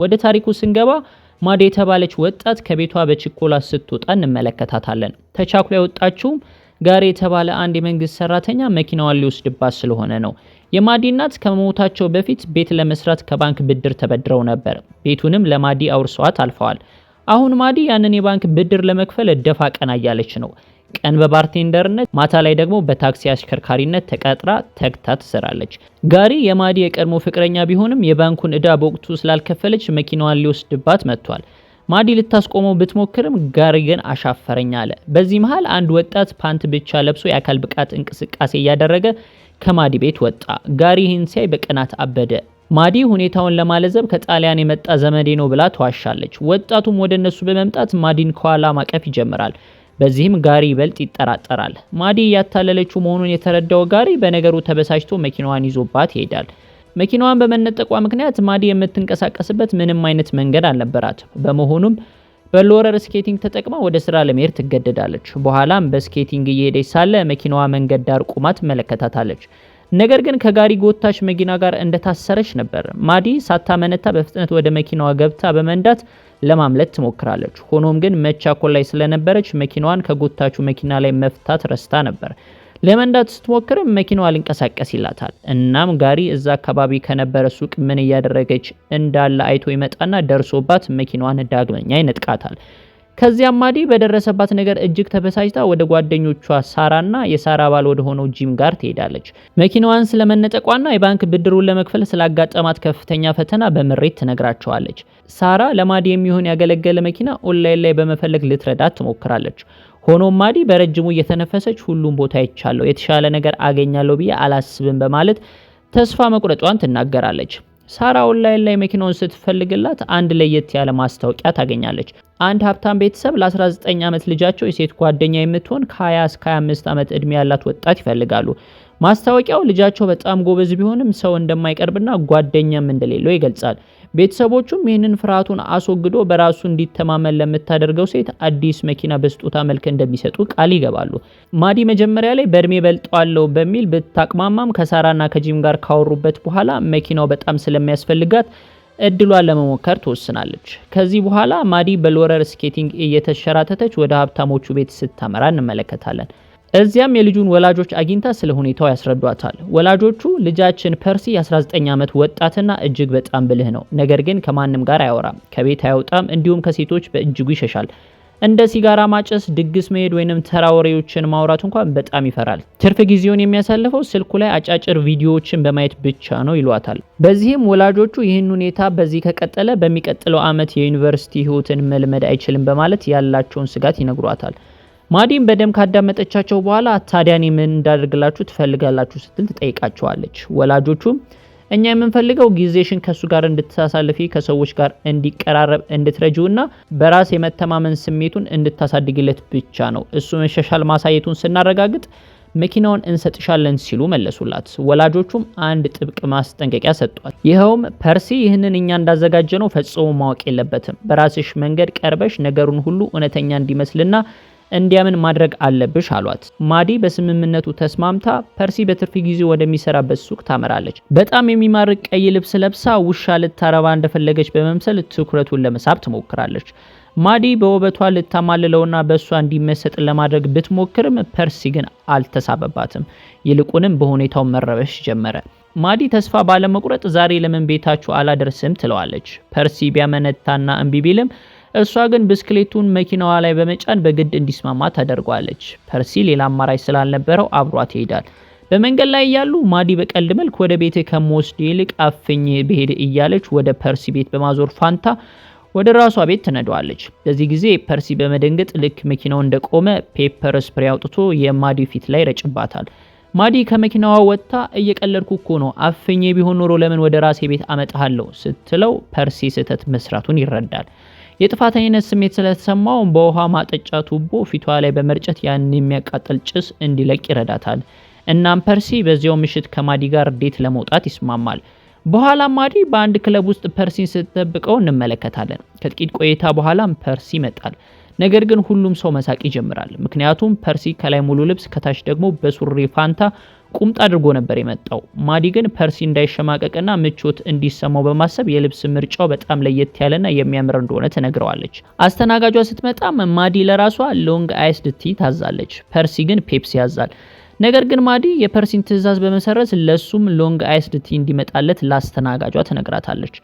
ወደ ታሪኩ ስንገባ ማዲ የተባለች ወጣት ከቤቷ በችኮላ ስትወጣ እንመለከታታለን። ተቻኩላ የወጣችውም ጋሪ የተባለ አንድ የመንግስት ሰራተኛ መኪናዋን ሊወስድባት ስለሆነ ነው። የማዲ እናት ከመሞታቸው በፊት ቤት ለመስራት ከባንክ ብድር ተበድረው ነበር። ቤቱንም ለማዲ አውርሰዋት አልፈዋል። አሁን ማዲ ያንን የባንክ ብድር ለመክፈል ደፋ ቀና እያለች ነው። ቀን በ bartender ነት፣ ማታ ላይ ደግሞ በታክሲ አሽከርካሪነት ተቀጥራ ተግታ ትሰራለች። ጋሪ የማዲ የቀድሞ ፍቅረኛ ቢሆንም የባንኩን እዳ በወቅቱ ስላልከፈለች መኪናዋን ሊወስድባት መጥቷል። ማዲ ልታስቆመው ብትሞክርም ጋሪ ግን አሻፈረኝ አለ። በዚህ መሃል አንድ ወጣት ፓንት ብቻ ለብሶ የአካል ብቃት እንቅስቃሴ እያደረገ ከማዲ ቤት ወጣ። ጋሪ ይህን ሲያይ በቅናት አበደ። ማዲ ሁኔታውን ለማለዘብ ከጣሊያን የመጣ ዘመዴ ነው ብላ ትዋሻለች። ወጣቱም ወደ እነሱ በመምጣት ማዲን ከኋላ ማቀፍ ይጀምራል። በዚህም ጋሪ ይበልጥ ይጠራጠራል። ማዲ እያታለለችው መሆኑን የተረዳው ጋሪ በነገሩ ተበሳጭቶ መኪናዋን ይዞባት ይሄዳል። መኪናዋን በመነጠቋ ምክንያት ማዲ የምትንቀሳቀስበት ምንም አይነት መንገድ አልነበራት። በመሆኑም በ roller skating ተጠቅማ ወደ ስራ ለመሄድ ትገደዳለች። በኋላም በ skating እየሄደች ሳለ መኪናዋ መንገድ ዳር ቆማ ትመለከታታለች። ነገር ግን ከጋሪ ጎታች መኪና ጋር እንደታሰረች ነበር። ማዲ ሳታመነታ በፍጥነት ወደ መኪናዋ ገብታ በመንዳት ለማምለጥ ትሞክራለች። ሆኖም ግን መቻኮል ላይ ስለነበረች መኪናዋን ከጎታቹ መኪና ላይ መፍታት ረስታ ነበር። ለመንዳት ስትሞክርም መኪናዋ አልንቀሳቀስ ይላታል። እናም ጋሪ እዛ አካባቢ ከነበረ ሱቅ ምን እያደረገች እንዳለ አይቶ ይመጣና ደርሶባት መኪናዋን ዳግመኛ ይነጥቃታል። ከዚያም ማዲ በደረሰባት ነገር እጅግ ተበሳጭታ ወደ ጓደኞቿ ሳራና የሳራ ባል ወደ ሆነው ጂም ጋር ትሄዳለች። መኪናዋን ስለመነጠቋና የባንክ ብድሩን ለመክፈል ስላጋጠማት ከፍተኛ ፈተና በምሬት ትነግራቸዋለች። ሳራ ለማዲ የሚሆን ያገለገለ መኪና ኦንላይን ላይ በመፈለግ ልትረዳት ትሞክራለች። ሆኖም ማዲ በረጅሙ እየተነፈሰች ሁሉም ቦታ አይቻለሁ፣ የተሻለ ነገር አገኛለሁ ብዬ አላስብም በማለት ተስፋ መቁረጧን ትናገራለች። ሳራ ኦንላይን ላይ መኪናውን ስትፈልግላት አንድ ለየት ያለ ማስታወቂያ ታገኛለች። አንድ ሀብታም ቤተሰብ ለ19 ዓመት ልጃቸው የሴት ጓደኛ የምትሆን ከ20 እስከ 25 ዓመት ዕድሜ ያላት ወጣት ይፈልጋሉ። ማስታወቂያው ልጃቸው በጣም ጎበዝ ቢሆንም ሰው እንደማይቀርብና ጓደኛም እንደሌለው ይገልጻል። ቤተሰቦቹም ይህንን ፍርሃቱን አስወግዶ በራሱ እንዲተማመን ለምታደርገው ሴት አዲስ መኪና በስጦታ መልክ እንደሚሰጡ ቃል ይገባሉ። ማዲ መጀመሪያ ላይ በእድሜ በልጠዋለሁ በሚል ብታቅማማም ከሳራና ከጂም ጋር ካወሩበት በኋላ መኪናው በጣም ስለሚያስፈልጋት እድሏን ለመሞከር ትወስናለች። ከዚህ በኋላ ማዲ በ roller skating እየተሸራተተች ወደ ሀብታሞቹ ቤት ስታመራ እንመለከታለን። እዚያም የልጁን ወላጆች አግኝታ ስለ ሁኔታው ያስረዷታል። ወላጆቹ ልጃችን ፐርሲ የ19 ዓመት ወጣትና እጅግ በጣም ብልህ ነው፣ ነገር ግን ከማንም ጋር አያወራም፣ ከቤት አይወጣም፣ እንዲሁም ከሴቶች በእጅጉ ይሸሻል። እንደ ሲጋራ ማጨስ፣ ድግስ መሄድ ወይንም ተራ ወሬዎችን ማውራት እንኳን በጣም ይፈራል። ትርፍ ጊዜውን የሚያሳልፈው ስልኩ ላይ አጫጭር ቪዲዮዎችን በማየት ብቻ ነው ይሏታል። በዚህም ወላጆቹ ይህን ሁኔታ በዚህ ከቀጠለ በሚቀጥለው ዓመት የዩኒቨርሲቲ ህይወትን መልመድ አይችልም በማለት ያላቸውን ስጋት ይነግሯታል። ማዲም በደንብ ካዳመጠቻቸው በኋላ ታዲያ እኔ ምን እንዳደርግላችሁ ትፈልጋላችሁ ስትል ትጠይቃቸዋለች። ወላጆቹም እኛ የምንፈልገው ጊዜሽን ከሱ ጋር እንድታሳልፊ፣ ከሰዎች ጋር እንዲቀራረብ እንድትረጂውና በራስ የመተማመን ስሜቱን እንድታሳድግለት ብቻ ነው። እሱ መሻሻል ማሳየቱን ስናረጋግጥ መኪናውን እንሰጥሻለን ሲሉ መለሱላት። ወላጆቹም አንድ ጥብቅ ማስጠንቀቂያ ሰጧት። ይኸውም ፐርሲ ይህንን እኛ እንዳዘጋጀነው ፈጽሞ ማወቅ የለበትም። በራስሽ መንገድ ቀርበሽ ነገሩን ሁሉ እውነተኛ እንዲመስልና እንዲያምን ማድረግ አለብሽ አሏት። ማዲ በስምምነቱ ተስማምታ ፐርሲ በትርፍ ጊዜ ወደሚሰራበት ሱቅ ታመራለች። በጣም የሚማርክ ቀይ ልብስ ለብሳ ውሻ ልታረባ እንደፈለገች በመምሰል ትኩረቱን ለመሳብ ትሞክራለች። ማዲ በውበቷ ልታማልለውና በእሷ እንዲመሰጥ ለማድረግ ብትሞክርም ፐርሲ ግን አልተሳበባትም። ይልቁንም በሁኔታው መረበሽ ጀመረ። ማዲ ተስፋ ባለመቁረጥ ዛሬ ለምን ቤታችሁ አላደርስም ትለዋለች። ፐርሲ ቢያመነታና እምቢ ቢልም እሷ ግን ብስክሌቱን መኪናዋ ላይ በመጫን በግድ እንዲስማማ ታደርገዋለች። ፐርሲ ሌላ አማራጭ ስላልነበረው አብሯት ይሄዳል። በመንገድ ላይ እያሉ ማዲ በቀልድ መልክ ወደ ቤቴ ከምወስድ ይልቅ አፍኜ ብሄድ እያለች ወደ ፐርሲ ቤት በማዞር ፋንታ ወደ ራሷ ቤት ትነዳዋለች። በዚህ ጊዜ ፐርሲ በመደንገጥ ልክ መኪናው እንደቆመ pepper spray አውጥቶ የማዲ ፊት ላይ ረጭባታል። ማዲ ከመኪናዋ ወጥታ እየቀለድኩ እኮ ነው፣ አፍኜ ቢሆን ኖሮ ለምን ወደ ራሴ ቤት አመጣሃለሁ ስትለው ፐርሲ ስህተት መስራቱን ይረዳል። የጥፋተኝነት ስሜት ስለተሰማው በውሃ ማጠጫ ቱቦ ፊቷ ላይ በመርጨት ያን የሚያቃጥል ጭስ እንዲለቅ ይረዳታል። እናም ፐርሲ በዚያው ምሽት ከማዲ ጋር date ለመውጣት ይስማማል። በኋላ ማዲ በአንድ ክለብ ውስጥ ፐርሲን ስትጠብቀው እንመለከታለን። ከጥቂት ቆይታ በኋላም ፐርሲ ይመጣል። ነገር ግን ሁሉም ሰው መሳቅ ይጀምራል። ምክንያቱም ፐርሲ ከላይ ሙሉ ልብስ ከታች ደግሞ በሱሪ ፋንታ ቁምጣ አድርጎ ነበር የመጣው። ማዲ ግን ፐርሲ እንዳይሸማቀቅና ምቾት እንዲሰማው በማሰብ የልብስ ምርጫው በጣም ለየት ያለና የሚያምር እንደሆነ ትነግረዋለች። አስተናጋጇ ስትመጣም ማዲ ለራሷ long iced tea ታዛለች። ፐርሲ ግን ፔፕሲ ያዛል። ነገር ግን ማዲ የፐርሲን ትዕዛዝ በመሰረዝ ለሱም long iced tea እንዲመጣለት ላስተናጋጇ ትነግራታለች።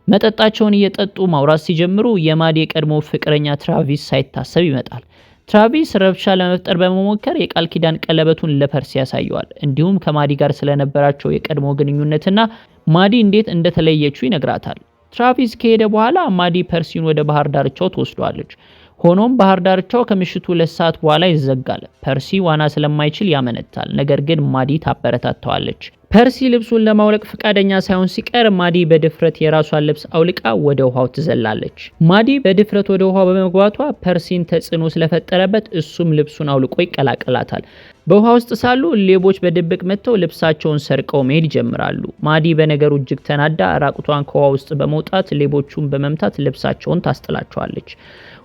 መጠጣቸውን እየጠጡ ማውራት ሲጀምሩ የማዲ የቀድሞ ፍቅረኛ ትራቪስ ሳይታሰብ ይመጣል። ትራቪስ ረብሻ ለመፍጠር በመሞከር የቃል ኪዳን ቀለበቱን ለፐርሲ ያሳየዋል። እንዲሁም ከማዲ ጋር ስለነበራቸው የቀድሞ ግንኙነትና ማዲ እንዴት እንደተለየችው ይነግራታል። ትራቪስ ከሄደ በኋላ ማዲ ፐርሲን ወደ ባህር ዳርቻው ትወስደዋለች። ሆኖም ባህር ዳርቻው ከምሽቱ 2 ሰዓት በኋላ ይዘጋል። ፐርሲ ዋና ስለማይችል ያመነታል። ነገር ግን ማዲ ታበረታተዋለች። ፐርሲ ልብሱን ለማውለቅ ፈቃደኛ ሳይሆን ሲቀር ማዲ በድፍረት የራሷን ልብስ አውልቃ ወደ ውሃው ትዘላለች። ማዲ በድፍረት ወደ ውሃው በመግባቷ ፐርሲን ተጽዕኖ ስለፈጠረበት እሱም ልብሱን አውልቆ ይቀላቀላታል። በውሃ ውስጥ ሳሉ ሌቦች በድብቅ መጥተው ልብሳቸውን ሰርቀው መሄድ ይጀምራሉ። ማዲ በነገሩ እጅግ ተናዳ ራቁቷን ከውሃ ውስጥ በመውጣት ሌቦቹን በመምታት ልብሳቸውን ታስጥላቸዋለች።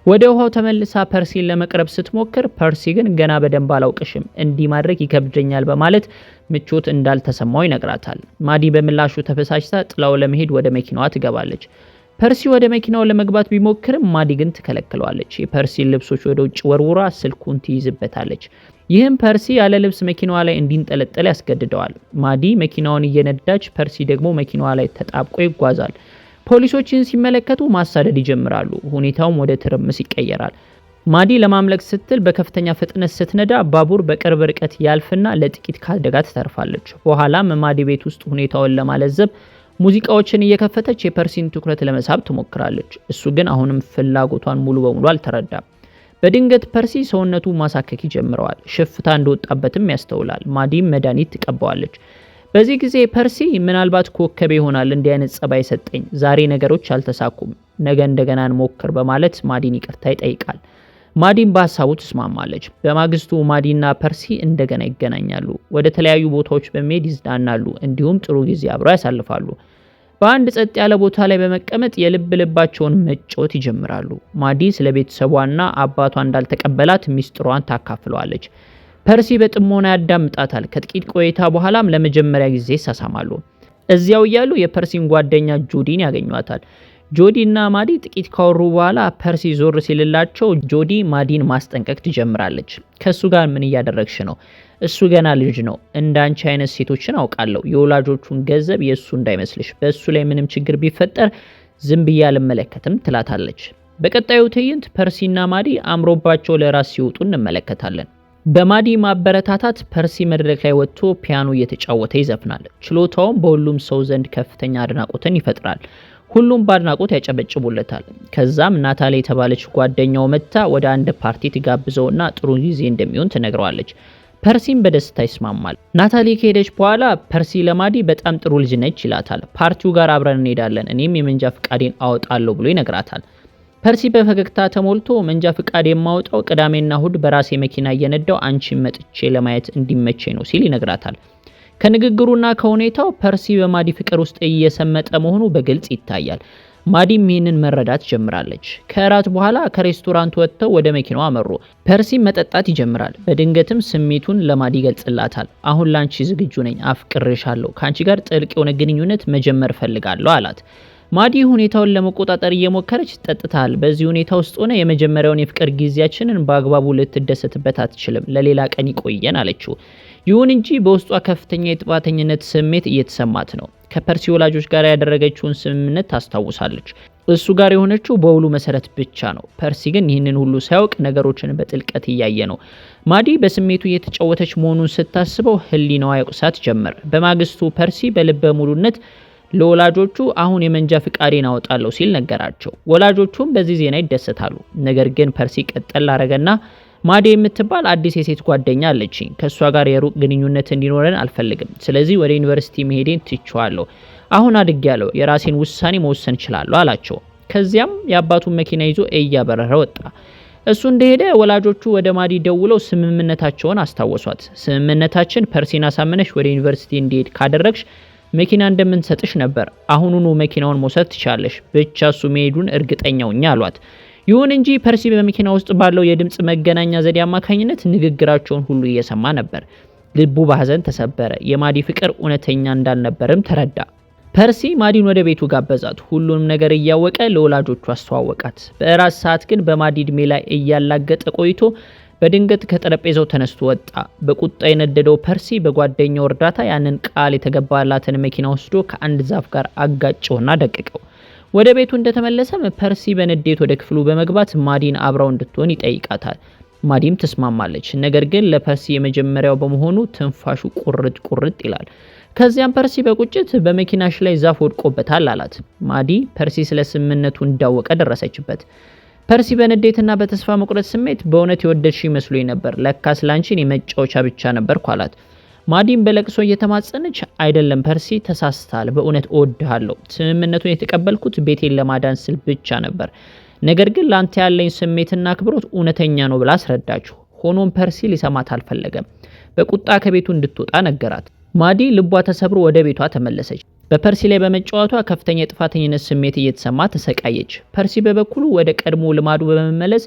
ወደ ውሃው ተመልሳ ፐርሲን ለመቅረብ ስትሞክር ፐርሲ ግን ገና በደንብ አላውቅሽም፣ እንዲህ ማድረግ ይከብደኛል በማለት ምቾት እንዳልተሰማው ይነግራታል። ማዲ በምላሹ ተበሳጭታ ጥላው ለመሄድ ወደ መኪናዋ ትገባለች። ፐርሲ ወደ መኪናው ለመግባት ቢሞክርም ማዲ ግን ትከለክለዋለች። የፐርሲን ልብሶች ወደ ውጭ ወርውራ ስልኩን ትይዝበታለች። ይህም ፐርሲ ያለ ልብስ መኪናዋ ላይ እንዲንጠለጠል ያስገድደዋል። ማዲ መኪናውን እየነዳች፣ ፐርሲ ደግሞ መኪናዋ ላይ ተጣብቆ ይጓዛል። ፖሊሶችን ሲመለከቱ ማሳደድ ይጀምራሉ። ሁኔታውም ወደ ትርምስ ይቀየራል። ማዲ ለማምለጥ ስትል በከፍተኛ ፍጥነት ስትነዳ ባቡር በቅርብ ርቀት ያልፍና ለጥቂት ከአደጋ ትተርፋለች። በኋላም ማዲ ቤት ውስጥ ሁኔታውን ለማለዘብ ሙዚቃዎችን እየከፈተች የፐርሲን ትኩረት ለመሳብ ትሞክራለች። እሱ ግን አሁንም ፍላጎቷን ሙሉ በሙሉ አልተረዳም። በድንገት ፐርሲ ሰውነቱ ማሳከክ ይጀምረዋል። ሽፍታ እንደወጣበትም ያስተውላል። ማዲም መድኃኒት ትቀባዋለች። በዚህ ጊዜ ፐርሲ ምናልባት ኮከቤ ይሆናል እንዲህ አይነት ጸባይ ሰጠኝ፣ ዛሬ ነገሮች አልተሳኩም፣ ነገ እንደገና እንሞክር በማለት ማዲን ይቅርታ ይጠይቃል። ማዲን በሀሳቡ ትስማማለች። በማግስቱ ማዲና ፐርሲ እንደገና ይገናኛሉ። ወደ ተለያዩ ቦታዎች በመሄድ ይዝናናሉ። እንዲሁም ጥሩ ጊዜ አብረው ያሳልፋሉ። በአንድ ጸጥ ያለ ቦታ ላይ በመቀመጥ የልብ ልባቸውን መጫወት ይጀምራሉ። ማዲ ስለ ቤተሰቧና አባቷ እንዳልተቀበላት ሚስጥሯን ታካፍለዋለች። ፐርሲ በጥሞና ያዳምጣታል። ከጥቂት ቆይታ በኋላም ለመጀመሪያ ጊዜ ይሳሳማሉ። እዚያው እያሉ የፐርሲን ጓደኛ ጆዲን ያገኟታል። ጆዲ እና ማዲ ጥቂት ካወሩ በኋላ ፐርሲ ዞር ሲልላቸው ጆዲ ማዲን ማስጠንቀቅ ትጀምራለች። ከእሱ ጋር ምን እያደረግሽ ነው? እሱ ገና ልጅ ነው። እንዳንቺ አይነት ሴቶችን አውቃለሁ። የወላጆቹን ገንዘብ የእሱ እንዳይመስልሽ። በእሱ ላይ ምንም ችግር ቢፈጠር ዝም ብዬ አልመለከትም ትላታለች። በቀጣዩ ትዕይንት ፐርሲና ማዲ አምሮባቸው ለራት ሲወጡ እንመለከታለን። በማዲ ማበረታታት ፐርሲ መድረክ ላይ ወጥቶ ፒያኖ እየተጫወተ ይዘፍናል። ችሎታውም በሁሉም ሰው ዘንድ ከፍተኛ አድናቆትን ይፈጥራል። ሁሉም በአድናቆት ያጨበጭቡለታል። ከዛም ናታሊ የተባለች ጓደኛው መጥታ ወደ አንድ ፓርቲ ትጋብዘውና ጥሩ ጊዜ እንደሚሆን ትነግረዋለች። ፐርሲም በደስታ ይስማማል። ናታሊ ከሄደች በኋላ ፐርሲ ለማዲ በጣም ጥሩ ልጅ ነች ይላታል። ፓርቲው ጋር አብረን እንሄዳለን፣ እኔም የመንጃ ፍቃዴን አወጣለሁ ብሎ ይነግራታል። ፐርሲ በፈገግታ ተሞልቶ መንጃ ፍቃድ የማወጣው ቅዳሜና እሁድ በራሴ መኪና እየነዳው አንቺን መጥቼ ለማየት እንዲመቼ ነው ሲል ይነግራታል። ከንግግሩና ከሁኔታው ፐርሲ በማዲ ፍቅር ውስጥ እየሰመጠ መሆኑ በግልጽ ይታያል። ማዲም ይህንን መረዳት ጀምራለች። ከእራት በኋላ ከሬስቶራንት ወጥተው ወደ መኪናው አመሩ። ፐርሲ መጠጣት ይጀምራል። በድንገትም ስሜቱን ለማዲ ይገልጽላታል። አሁን ላንቺ ዝግጁ ነኝ፣ አፍቅርሻለሁ፣ ከአንቺ ጋር ጥልቅ የሆነ ግንኙነት መጀመር እፈልጋለሁ አላት። ማዲ ሁኔታውን ለመቆጣጠር እየሞከረች ጠጥተሃል፣ በዚህ ሁኔታ ውስጥ ሆነ የመጀመሪያውን የፍቅር ጊዜያችንን በአግባቡ ልትደሰትበት አትችልም፣ ለሌላ ቀን ይቆየን አለችው። ይሁን እንጂ በውስጧ ከፍተኛ የጥፋተኝነት ስሜት እየተሰማት ነው። ከፐርሲ ወላጆች ጋር ያደረገችውን ስምምነት ታስታውሳለች። እሱ ጋር የሆነችው በውሉ መሰረት ብቻ ነው። ፐርሲ ግን ይህንን ሁሉ ሳያውቅ ነገሮችን በጥልቀት እያየ ነው። ማዲ በስሜቱ እየተጫወተች መሆኑን ስታስበው ሕሊናዋ ይወቅሳት ጀመር። በማግስቱ ፐርሲ በልበ ሙሉነት ለወላጆቹ አሁን የመንጃ ፍቃዴን አወጣለሁ ሲል ነገራቸው። ወላጆቹም በዚህ ዜና ይደሰታሉ። ነገር ግን ፐርሲ ቀጠል አረገና ማዲ የምትባል አዲስ የሴት ጓደኛ አለችኝ። ከእሷ ጋር የሩቅ ግንኙነት እንዲኖረን አልፈልግም። ስለዚህ ወደ ዩኒቨርሲቲ መሄዴን ትቼዋለሁ። አሁን አድጌያለሁ፣ የራሴን ውሳኔ መወሰን እችላለሁ አላቸው። ከዚያም የአባቱን መኪና ይዞ እያበረረ ወጣ። እሱ እንደሄደ ወላጆቹ ወደ ማዲ ደውለው ስምምነታቸውን አስታወሷት። ስምምነታችን ፐርሲን አሳምነሽ ወደ ዩኒቨርሲቲ እንዲሄድ ካደረግሽ መኪና እንደምንሰጥሽ ነበር። አሁኑኑ መኪናውን መውሰድ ትችላለሽ፣ ብቻ እሱ መሄዱን እርግጠኛ ሁኚ አሏት። ይሁን እንጂ ፐርሲ በመኪና ውስጥ ባለው የድምፅ መገናኛ ዘዴ አማካኝነት ንግግራቸውን ሁሉ እየሰማ ነበር። ልቡ በሐዘን ተሰበረ። የማዲ ፍቅር እውነተኛ እንዳልነበርም ተረዳ። ፐርሲ ማዲን ወደ ቤቱ ጋበዛት። ሁሉንም ነገር እያወቀ ለወላጆቹ አስተዋወቃት። በእራት ሰዓት ግን በማዲ እድሜ ላይ እያላገጠ ቆይቶ በድንገት ከጠረጴዛው ተነስቶ ወጣ። በቁጣ የነደደው ፐርሲ በጓደኛው እርዳታ ያንን ቃል የተገባላትን መኪና ወስዶ ከአንድ ዛፍ ጋር አጋጨውና ደቀቀው። ወደ ቤቱ እንደተመለሰም ፐርሲ በንዴት ወደ ክፍሉ በመግባት ማዲን አብራው እንድትሆን ይጠይቃታል። ማዲም ትስማማለች። ነገር ግን ለፐርሲ የመጀመሪያው በመሆኑ ትንፋሹ ቁርጥ ቁርጥ ይላል። ከዚያም ፐርሲ በቁጭት በመኪናሽ ላይ ዛፍ ወድቆበታል አላት። ማዲ ፐርሲ ስለ ስምምነቱ እንዳወቀ ደረሰችበት። ፐርሲ በንዴትና በተስፋ መቁረጥ ስሜት በእውነት የወደድሽ መስሎኝ ነበር፣ ለካስ ላንቺ እኔ መጫወቻ ብቻ ነበርኩ አላት። ማዲም በለቅሶ እየተማጸነች አይደለም ፐርሲ ተሳስተሃል፣ በእውነት እወድሃለሁ። ስምምነቱን የተቀበልኩት ቤቴን ለማዳን ስል ብቻ ነበር። ነገር ግን ላንተ ያለኝ ስሜትና አክብሮት እውነተኛ ነው ብላ አስረዳችው። ሆኖም ፐርሲ ሊሰማት አልፈለገም። በቁጣ ከቤቱ እንድትወጣ ነገራት። ማዲ ልቧ ተሰብሮ ወደ ቤቷ ተመለሰች። በፐርሲ ላይ በመጫወቷ ከፍተኛ የጥፋተኝነት ስሜት እየተሰማት ተሰቃየች። ፐርሲ በበኩሉ ወደ ቀድሞ ልማዱ በመመለስ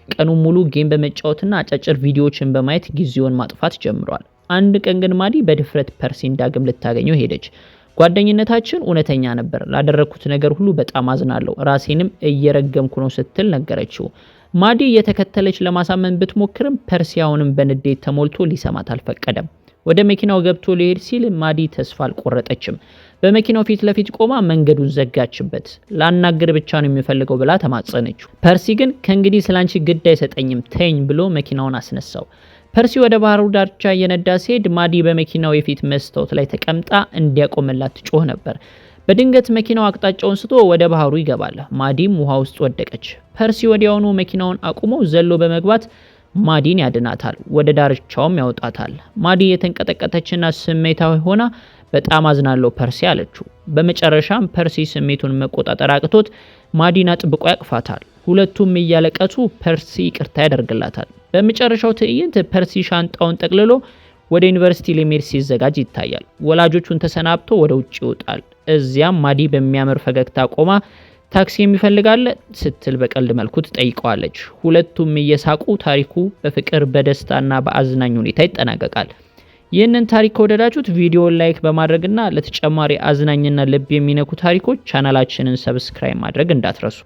ቀኑን ሙሉ game በመጫወትና አጫጭር ቪዲዮዎችን በማየት ጊዜውን ማጥፋት ጀምሯል። አንድ ቀን ግን ማዲ በድፍረት ፐርሲን ዳግም ልታገኘው ሄደች። ጓደኝነታችን እውነተኛ ነበር፣ ላደረግኩት ነገር ሁሉ በጣም አዝናለሁ፣ ራሴንም እየረገምኩ ነው ስትል ነገረችው። ማዲ እየተከተለች ለማሳመን ብትሞክርም ፐርሲ አሁንም በንዴት ተሞልቶ ሊሰማት አልፈቀደም። ወደ መኪናው ገብቶ ሊሄድ ሲል ማዲ ተስፋ አልቆረጠችም። በመኪናው ፊት ለፊት ቆማ መንገዱን ዘጋችበት። ላናግር ብቻ ነው የሚፈልገው ብላ ተማጸነችው። ፐርሲ ግን ከእንግዲህ ስላንቺ ግድ አይሰጠኝም ተኝ ብሎ መኪናውን አስነሳው። ፐርሲ ወደ ባህሩ ዳርቻ እየነዳ ሲሄድ ማዲ በመኪናው የፊት መስታወት ላይ ተቀምጣ እንዲያቆምላት ትጮህ ነበር። በድንገት መኪናው አቅጣጫውን ስቶ ወደ ባህሩ ይገባል። ማዲም ውሃ ውስጥ ወደቀች። ፐርሲ ወዲያውኑ መኪናውን አቁሞ ዘሎ በመግባት ማዲን ያድናታል፣ ወደ ዳርቻውም ያወጣታል። ማዲ የተንቀጠቀጠችና ስሜታዊ ሆና በጣም አዝናለሁ ፐርሲ አለችው። በመጨረሻም ፐርሲ ስሜቱን መቆጣጠር አቅቶት ማዲን አጥብቆ ያቅፋታል። ሁለቱም እያለቀሱ ፐርሲ ይቅርታ ያደርግላታል። በመጨረሻው ትዕይንት ፐርሲ ሻንጣውን ጠቅልሎ ወደ ዩኒቨርሲቲ ለመሄድ ሲዘጋጅ ይታያል። ወላጆቹን ተሰናብቶ ወደ ውጭ ይወጣል። እዚያም ማዲ በሚያምር ፈገግታ ቆማ ታክሲ የሚፈልግ አለ ስትል በቀልድ መልኩ ትጠይቀዋለች። ሁለቱም እየሳቁ ታሪኩ በፍቅር በደስታና በአዝናኝ ሁኔታ ይጠናቀቃል። ይህንን ታሪክ ከወደዳችሁት ቪዲዮን like በማድረግና ለተጨማሪ አዝናኝና ልብ የሚነኩ ታሪኮች ቻናላችንን subscribe ማድረግ እንዳትረሱ።